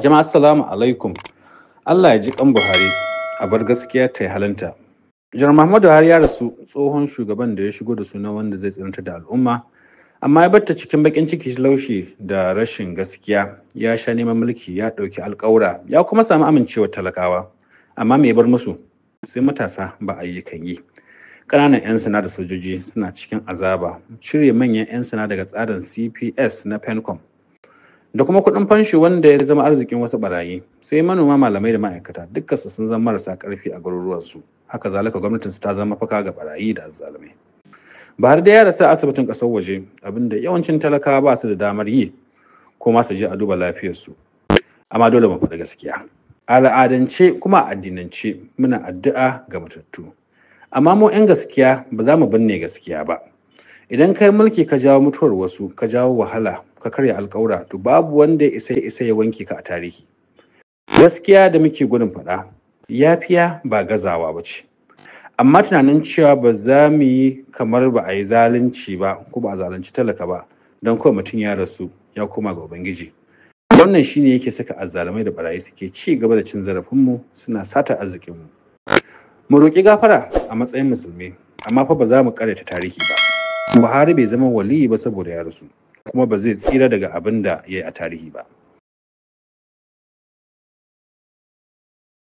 Jama'a, assalamu alaikum. Allah ya ji kan Buhari, a bar gaskiya ta yi halinta. Janar Muhammadu Buhari ya rasu, tsohon shugaban da ya shigo da sunan wanda zai tsinta da al'umma, amma ya batta cikin bakin ciki, laushi da rashin gaskiya. Ya sha neman mulki, ya ɗauki alƙawura, ya kuma samu amincewar talakawa. Amma me ya bar musu? Sai matasa ba ayyukan yi. Ƙananan 'yan sanda da sojoji suna cikin azaba, cire manyan 'yan sanda daga tsarin CPS na PENCOM, da kuma kuɗin fansho wanda ya zama arzikin wasu barayi. Sai manoma, malamai da ma'aikata, dukkansu sun zama marasa ƙarfi a garuruwansu. Haka zalika gwamnatin su ta zama mafaka ga barayi da azzalumai. Buhari da ya rasu a asibitin ƙasar waje, abinda yawancin talakawa ba su da damar yi ko ma su je a duba lafiyarsu. Amma dole mu faɗi gaskiya. Al'adance kuma a addinance muna addu'a ga matattu, amma mu 'yan gaskiya ba za mu binne gaskiya ba. Idan kai mulki ka jawo mutuwar wasu, ka jawo wahala, ka karya alƙawura, to babu wanda ya isa ya wanke ka a tarihi. Gaskiya da muke gudun faɗa, yafiya ba gazawa ba ce. Amma tunanin cewa ba za mu yi kamar ba a yi zalunci ba ko ba a zalunci talaka ba don kawai mutum ya rasu ya koma ga Ubangiji, wannan shine yake saka azzalumai da barayi suke ci gaba da cin zarafinmu, suna sata arzikinmu. Mu roƙi gafara a matsayin musulmi, amma fa ba za mu karyata tarihi ba. Buhari bai zama waliyi ba saboda ya rasu, kuma ba zai tsira daga abin da ya yi a tarihi ba.